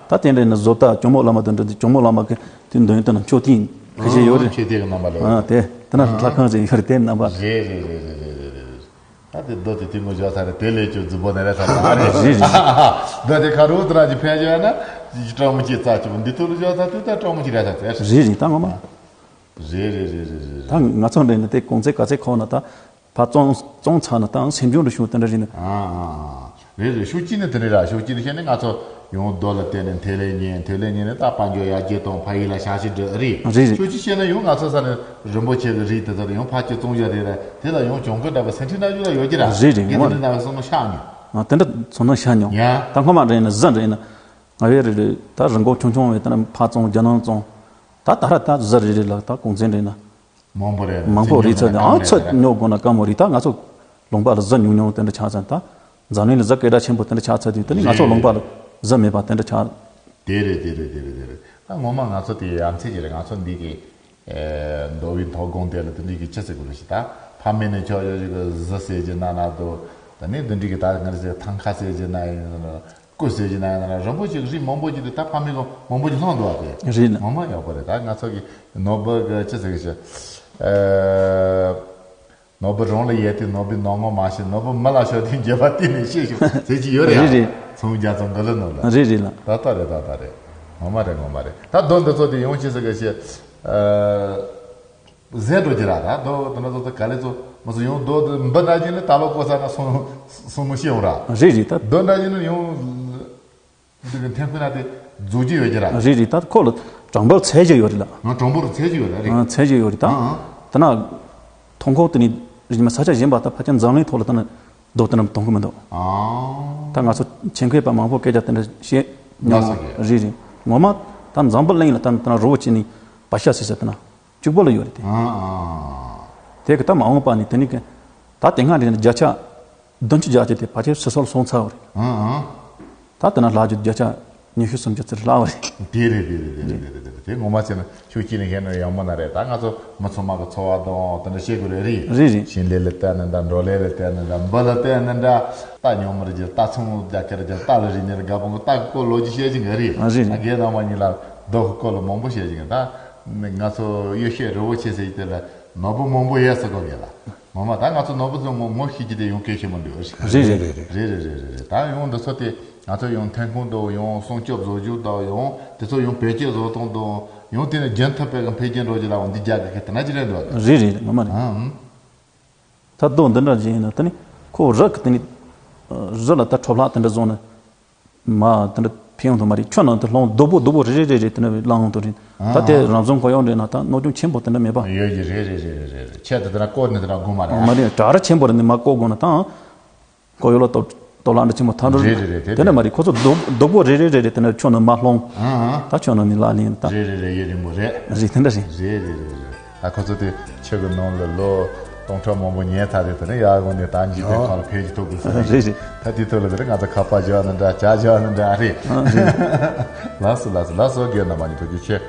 ད་དེ་འདྲ་ནི་བཟོ་ལྟ་ཇོ་མོ་བླ་མ་དེ་འདྲ་དེ་ཇོ་མོ་བླ་མ་གི་དེ་འདོན་དུ་ན་མཆོད་རྟེན་ཁ་ཤས་ཡོད་རེད། མཆོད་རྟེན་གི་རྣམ་པ་ལས། ཨང་དེ་དེ་ན་ལྷ་ཁང་ཞིག་ཡོད་རེད། དེ་རྣམ་པ། རེད་རེད། ད་དེ་རྡོ་དེ་དེ་ངོ་བཞག་ས་རེད། དེ་ལས་ཀྱང་རྫི་པོ་ནས་རེད་ས་རེད། རེད་རེད། རྡོ་དེ་ཁ་རུ་དེ་ན་ཅིག་ཕན་ཅོ་ཡ་ན་ཅིག་སྤྲང་མོ་ཅིག་རྩ་ཅིག་འདི་ཐུག་ལ་བཞག་ས་དེ་ད་སྤྲང་མོ་ཅིག་རེད་ས་རེད། རེད་རེད། ད་ངོ་མ། རེད་རེད་རེད་རེད་རེད་རེད། ད་ང་ཚོ་འདྲ་ནི་དེ་གོང་ཚད་ག་ཚད་ཁོག་ན་ད། ཕར་བཙོང་བཙོང་ཚར་ན་ད་སེམས་ཆུང་རུ་ཤོག་དེ་འདྲ་རེད་ནི། ཨ་ཨ་ཨ། རེད་རེད། ཤུགས་ཀྱིས་ནི་དེ་འདྲ་ར། ཤུགས་ཀྱིས་ནི་བཤད་ནི་ང་ཚོ་ཡང་རྡོ་ལ་བརྟེན་ནས་འཐེ་ལེ་ཉན། འཐེ་ལེ་ཉན་ནི་ད་དཔལ་འབྱོར་ཡར་རྒྱས་གཏོང་། ཕ་ཡུལ་ལ་ཞབས་ཕྱི་སྒྲུབ་རེད། རེད་རེད། ཤུགས་ཀྱིས་བཤད་ན་ཡང་ང་ཚོ་ས་ནི་རིན་པོ་ཆེ་གི་རིགས་དེ་ཚོ་ཡང་ཕར་ཅིག་བཙོང་བཞག་རེད་ར། དེ་ལ་ཡང་གྱོང་གུན་འདྲ་པོ་སེམས་ཁྲལ་འདྲ་ཞིག་ལ་ཡོད་ཀྱི་ར། རེད་རེད། ངས་དེ་འདྲ་འདྲ་བསམ་བློ་བཞག་མྱོང་། ཨ་དེ་འདྲ་ཚོར་སྣང་བཞག་མྱོང་། ཡ། ད་སྔོན་མ་འདྲ་ཡིན་ན་གཟི་འདྲ་ཡིན་ན་ང་བས་རེད་རེད། ད་རིན་གོང་ཆུང་ཆུང་བས་ད་ནི་ཕར་བཙོང་རྒྱ་ནང་བཙོང་། ད་ད་ར་ད་གཟི་རེད་རེད་ལ་ད་གོང་ཚད་འདྲ་ཡིན་ན། མང་པོ་རེད། མང་པོ་རེད་ཚོད་ཨང་ཚོད་ཉོ་དགོས་ན་དཀའ་མོ་རེད། ད་ང་ཚོ་ལུང་པ་ལ་གཟི་ཉུང་ཉུང་དེ་འདྲ་ཆགས་ཚར། ད་འཛམ་གླིང་ལ་གཟི་སྐད་གྲགས་ཆེན་པོ་དེ་འདྲ་ཆགས་ཚར་དུས་དེ་ནི་ང་ཚོ་ལུང་པ་ལ་གཟི་མེད་པ་དེ་འདྲ་ཆགས། དེ་རེད་དེ་རེད་དེ་རེད་དེ་རེད། ད་ངོ་མ་ང་ཚོ་དེ་ཡ་མཚན་ཅིག་རེད། ང་ཚོ་འདི་གི་ཨེ་མདོ་དབུས་མཐོ་སྒང་དེ་ལ་དེ་འདྲ་གི་ཆི་ཟེར་དགོས་རེད་ཤི། ད་ཕ་མེས་ནས་ཆོག་ཡོད་ཅིག་གི་གཟི་ཟེར་གྱི་ན་ན་དོ། ད་ནི་དེ་འདྲ་གི་ད་ང་རེ་ཟེར་ཐང་ཁ་ཟེར་གྱི་ན་ཡིན་ན། སྐུ་ཟེར་གྱི་ན་ཡང་ན་རིན་པོ་ཆེ་གི་རིགས་མང་པོ་ཅིག་དེ་ད་ཕ་མེས་གི་མང་པོ་ཅིག་ལྷུང་འདུག་བ་དེ། རེད་ལ། ངོ་མ་ཡག་པོ་རེད། ད་ང་ཚོ་གི་ནོར་བུ་གི་ཅི་ཟེར་གི་ཞེ། ཨེ། ནོར་བུ་རང་ལ་ཡོད་དེ་ནོར་བུའི་ནོར་ངོ་མ་ཤེས། ནོར་བུ་མི་ལ་ཤོར་དུས་འགྱོད་པ་གཏིང་ནས་སྐྱེ་ཞིང་ཟེར་གྱི་ཡོད་རེད། རེད་རེད། ཚོང་རྒྱག་ཚོང་འགུ་ལ་ནོར་ལ། རེད་རེད་ལ། ད་ལྟ་རེད་ད་ལྟ་རེད། ངོ་མ་རེད་ངོ་མ་རེད། ད་རྡོ་འདི་ཚོ་དེ་ཡོང་ཅི་ཟེར་གི་ཞེ། ཨེ། ཟད་འགྲོ་གི་ར། ད་རྡོ་དེ་འདྲ་ཚོ་ད་ག་ལེ་ཚོ་མ་ཚོ་ཡང་རྡོ་དེ་འབུ་འདྲ་ཅིག་ནི་ད་ལོ་བཀོལ་ཚར་ན་སོང་སོང་ནོ་ཤེས་འོང་ར། རེད་རེད་ད། རྡོ་འདྲ་ཅིག་ནི་ཡང་འདི་གི་འཐེན་ཁུ་ན་དེ་རྫོགས་ཀྱི་ཡོད་ཀྱི་ར། རེད་རེད་ད། ཁོ་ལ་གྲངས་འབོར་ཚད་ཀྱི་ཡོད་རེད་ལ། ང་གྲངས་འབོར་ཚད་ཀྱི་ཡོད་ར་རེད། ང་ཚད་ཀྱི་ཡོད་རེད་ད། ཨང་ཨང་། དེ་ན་ཐོན་ཁུངས་དེ་ནི་རིག་མ་ས་ཆ་གཞན་པ་ད་ཕལ་ཆེར་འཛམ་གླིང་ཐོག་ལ་ད་ནི་རྡོ་དེ་འདྲ་མཐོང་གི་མི་འདུག་ཨང་། ད་ང་ཚོ་ཆེད་མཁས་པ་མང་པོ་སྐད་ཆ་དེ་འདྲ་བཤད་མྱོང་། ལགས་སོ། རེད་རེད། ངོ་མ་ད་འཛམ་བུ་གླིང་ལ་ད་ད་རི་བོ་ཆེ་ནི་བ་ཤ་ཟེར་ས་དེ་ན་གཅིག་པོ་ལ་ཡོད་རེད་དེ། ཨང་ཨང་། དེ་གི་ད་མ་འོངས་པ་ནི་དེ་ནི་གི་ད་དེ་སྔ་རེད་ན་བརྒྱ་ཆ་བདུན་ཅུ་བརྒྱད་ཅུ་དེ་ཕལ་ཆེར་ཕྱི་སོར་སོང་ཚར་བ་རེད། ཨང་ཨང་། ད་དེ་ན་ལྷག་རྒྱུ་བརྒྱ་ཆ་ཉི་ཤུ་སུམ་ཅུ་ཙམ་ལྷག་བ་རེད། དེ་རེད་དེ་རེད་དེ་རེད་དེ་རེད་དེ་རེད། དེ་ངོ་མ་བྱས་ན་ཤུགས་ཀྱིས་ནི་ཧེ་ནོ་ཡང་མོ་ན་རེད། ད་ང་ཚོ་མི་ཚང་མ་གི་འཚོ་བ་དང་དེ་འདྲ་བྱེད་དགོས་རེད་རེད། རེད་རེད། ཞིང་ལས་ལ་བལྟས་ནི་འདྲ། འབྲོག་ལས་ལ་བལྟས་ནི་འདྲ། འབུ་ལ་བལྟས་ནི་འདྲ། རྟ་ཉོ་མི་རེད་ཀྱི། རྟ་ཚོང་རྒྱག་གི་རེད་ཀྱི། རྟ་ལ་རིག་ནི་རེད། དགའ་པོ་གི་རྟ་གི་སྐོར་ལོ་རྒྱུས་བཤད་ཀྱི་ཡིན་རེད། རེད་རེད། ད་རྒན་རྣམ་པ་གཉིས་ལ་རྡོ་གི་སྐོར་ལ་མང་པོ་བཤད་ཀྱི་ཡིན། ད་ང་ཚོ་གཡུ་ཤོད་རི་བོ་ཆེ་ཟེར་གྱི་དེ་ལ་ནོར་བུ་མང་པོ་ཡོད་ཟེར་གོ་ངེས་ལ། ངོ་མ་ད་ང་ཚོ་ནོར་བུ་ཚོ་ངོ་ངོ་ཤེས་ཀྱི་དེ་ཡང་གལ་ཆེན་པོ་འདུག་རེད་རེད་རེད་རེད། རེད་རེད་རེད་རེད། ད་ཡང་འདི་ཚོ་དེ་ང་ཚོ་ཡང་ཐོན་ཁུངས་དང་ཡང་སྲུང་སྐྱོབ་བཟོ་རྒྱུ་དང་ཡང་དེ་ཚོ་ཡང་བེད་སྤྱོད་བཟོ་སྟངས་དང་ཡང་དེ་ནས་རྒྱུན་མཐུད་པའི་འཕེལ་རྒྱས་འགྲོ་རྒྱུ་ལའང་འདི་རྒྱ་གི་གི་དེ་ན་ཅི་རེད་འདུག་རེད་རེད་རེད། ངོ་མ་རེད། ཨང་། ད་རྡོ་འདི་འདྲ་ཅིག་ཡིན་ན་ད་ནི་ཁོ་རི་གི་དེ་ནི་རི་ལ་ད་འཕྲོ་བརླག་དེ་འདྲ་བཟོ་ན། མ་དེ་འདྲ་ཕན་ཡོང་དུ་མ་རེད། ཁྱོད་ནང་དུ་ལྷུང་རྡོག་པོ་རྡོག་པོ་རེ་རེ་རེ་རེ་དེ་འདྲ་བླངས་ཡོང་དུ་རེད། ད་དེ་རང་བྱུང་ཁོར་ཡུག་འདྲེ་ན་ད་གནོད་སྐྱོན་ཆེན་པོ་དེ་འདྲ་མེད་པ། ཡོད་ཀྱི་རེད་རེད་རེད་རེད་རེད། ཁྱེད་དེ་དེ་འདྲ་བཀོལ་ནས་དེ་འདྲ་དགོས་མ་རེད། མ་རེད། གྲ་ར་ཆེན་པོ་རེ་ནས་མ་བཀོལ་དགོས་ན་ད་ཁོར་ཡུག་ལ་གཏོར་གཏོར་བརླག་འདྲ་ཆེན་པོ་ཐལ་འགྲོ་རེད། རེད་རེད་རེད། དེ་དེ་འདྲ་མ་རེད། ཁོ་ཚོ་རྡོག་རྡོག་པོ་རེ་རེ་རེ་རེ་དེ་འདྲ་ཁྱོད་ནང་མ་ལྷུང་། ད་ཁྱོད་ནང་ནས་ལག་ལེན་ད། རེད་རེད་རེད། ཡུན་རིང་པོ་རེད། རེད་དེ་འདྲ་རེད། རེད་རེད་རེད་རེད། ད་ཁོ་ཚོ་དེ་ཆུ་གི་ནང་ལ་ལོ་སྟོང་ཕྲག་མང་པོ་ཉལ་ཚར་རེད། དེ་ནས་ཡར་འོང་ནས་ད་འཇིག་རྟེན་ཁག་ལ་ཕན་གྱི་ཐོག་གི་ཟེར། རེད་རེད། ད་དེ་ཐོག་ལ་དེ་ནས་ང་ཚོ་ཁ་པར་བརྗེ་བ་ནི་འདྲ། ཇ་བརྗེ་བ་ནི་འདྲ་རེད། ལགས་སོ་ལགས་སོ་ལགས་སོ། རྒན་རྣམ་པ་གཉིས་ཐུགས་རྗེ་ཆེ།